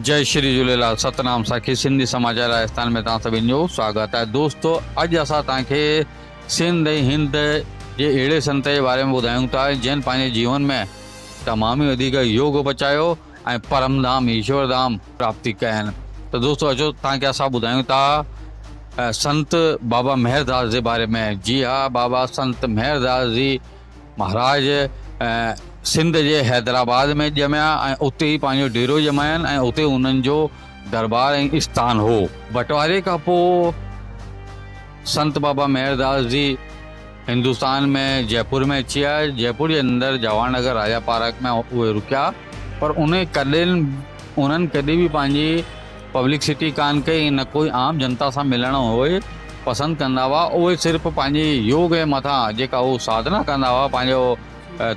جئي شري جهوليلال ستنام ساکي سنڌي سماچار راجستان ۾ توهان سڀني جو سواگت آهي دوستو اڄ اسان توهان کي سنڌ ۽ هند جي اهڙي سنت جي باري ۾ ٻڌايون ٿا جن پنهنجي جيون ۾ تمام ئي وڌيڪ يوگ بچايو ۽ پرم ڌام ايشور ڌام پراپتي ڪين ته دوستو اچو توهان کي اسان ٻڌايون ٿا سنت بابا مهر داس جي باري ۾ جي ها بابا سنت مهر داس جي مهاراج سنڌ جي حيدرآباد ۾ ڄميا ۽ اتي ئي پنهنجو ڊيرو ڄماين ۽ اتي انهن جو درٻار ۽ استان هو. بٽواري کان پوء سنت بابا مهرداس جي هندستان ۾ جئپور ۾ اچي آيا. جئپور جي اندر جواهر نگر راجا پارڪ ۾ اهي رڪيا پر انهي ڪڏهن انهن ڪڏهن به پنهنجي پبلڪسٽي ڪانه ڪئي ۽ نه ڪوئي عام جنتا سان ملڻ اهي پسند ڪندا هئا. اهي صرف پنهنجي يوگ جي مٿان جيڪا هو ساڌنا ڪندا هئا، پنهنجو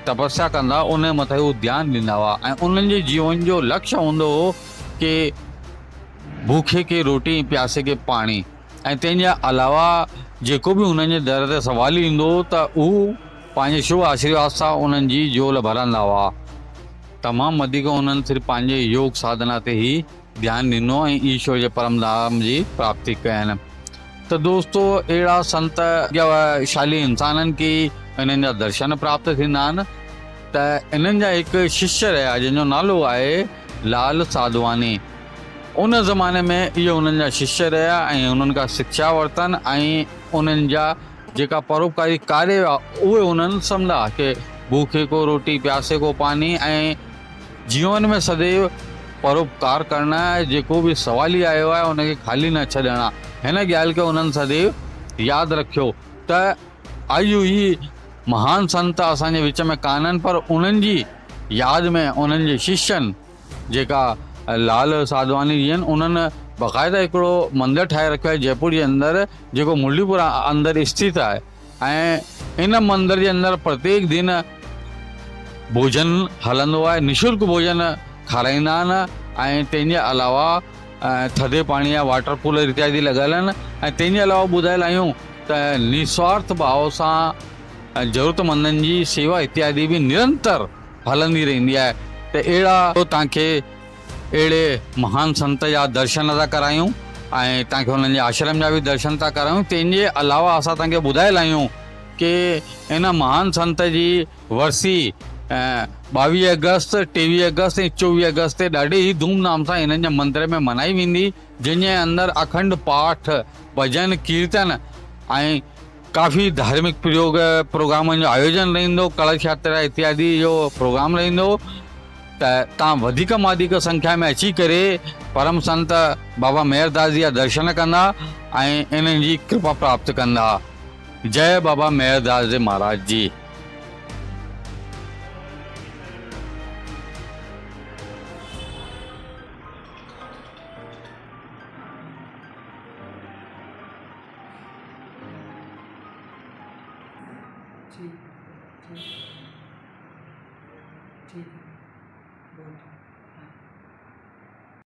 تپسيا ڪندا هئا، ان جي مٿان هو ڌيان ڏيندا هئا ۽ انهن جي جيون جو لڪشيه هوندو هو ڪي ڀوکي کي روٽي ۽ پياسي کي پاڻي ۽ تنهن جي علاوه جيڪو به انهن جي در تي سوالي ايندو هو ته هو پنهنجي شو آشيرواد سان انهن جي جهول ڀرندا هئا. تمام وڌيڪ انهن صرف پنهنجي يوگ ساڌنا تي ئي ڌيان ڏنو ۽ ايشور جي پرم ڌام جي پراپتي ڪين ته دوستو اهڙا سنت شالي انسانن کي ئي انهن جا درشن پراپت ٿيندا آهن ته انهن جا هڪ ششيه رهيا جنهن جو نالو آهي لال ساڌواني ان زماني ۾ اهي انهن جا ششيه رهيا ۽ انهن کان شکشا ورتن ۽ انهن جا جيڪا پروپڪاري ڪاريه هئا اهي انهن سمجها ڪي ڀوکي ڪو روٽي پياسي ڪو پاني ۽ جيون ۾ سديو پروپڪار ڪرڻ آهي جيڪو به سوالي آيو آهي ان کي خالي نه ڇڏڻ آهي هن ڳالهه کي انهن سديو ياد رکيو ته اڄ هي مهان سنت اسان جي وچ ۾ ڪانهن پر انهن جي ياد ۾ انهن جي ششين جيڪا لال ساڌواني جي آهن انهن باقاعده هڪڙو مندر ٺاهي رکيو آهي جئپور جي اندر جيڪو مرليپور اندر اسٿت آهي ۽ ان مندر جي اندر پرتيڪ دن ڀوڄن هلندو آهي نشلڪ ڀوڄن کارائيندا آهن ۽ تنهن جي علاوه ٿڌي پاڻي جا واٽر ڪولر اتيادي لڳل آهن ۽ تنهن جي علاوه ٻڌايل آهيون ته نسوارٿ ڀاو سان ضرورتمندن جي سيوا اتيادي به نرنتر هلندي رهندي آهي ته اهڙا توهان کي اهڙي مهان سنت جا درشن ٿا ڪرايون ۽ توهان کي انهن جي آشرم جا به درشن ٿا ڪرايون تنهن جي علاوه اسان توهان کي ٻڌائي لاهيون ڪي ان مهان سنت جي ورسي 22 آگسٽ 23 آگسٽ ۽ 24 آگسٽ تي ڏاڍي ئي ڌوم ڌام سان انهن جي مندر ۾ منائي ويندي جنهن جي اندر اکنڊ پاٺ ڀڄن ڪيرتن ۽ ڪافي ڌارمڪ پريوگ پروگرامن جو آيوجن رهندو ڪلش ياترا اتيادي جو پروگرام رهندو ته تان وڌيڪ مان وڌيڪ سنکيا ۾ اچي ڪري پرم سنت بابا مهر داس جي جا درشن ڪندا ۽ انهن جي ڪرپا پراپت ڪندا جئي بابا مهر داس جي مهاراج جي. ٺيڪ ٺيڪ ٺيڪ گڊ.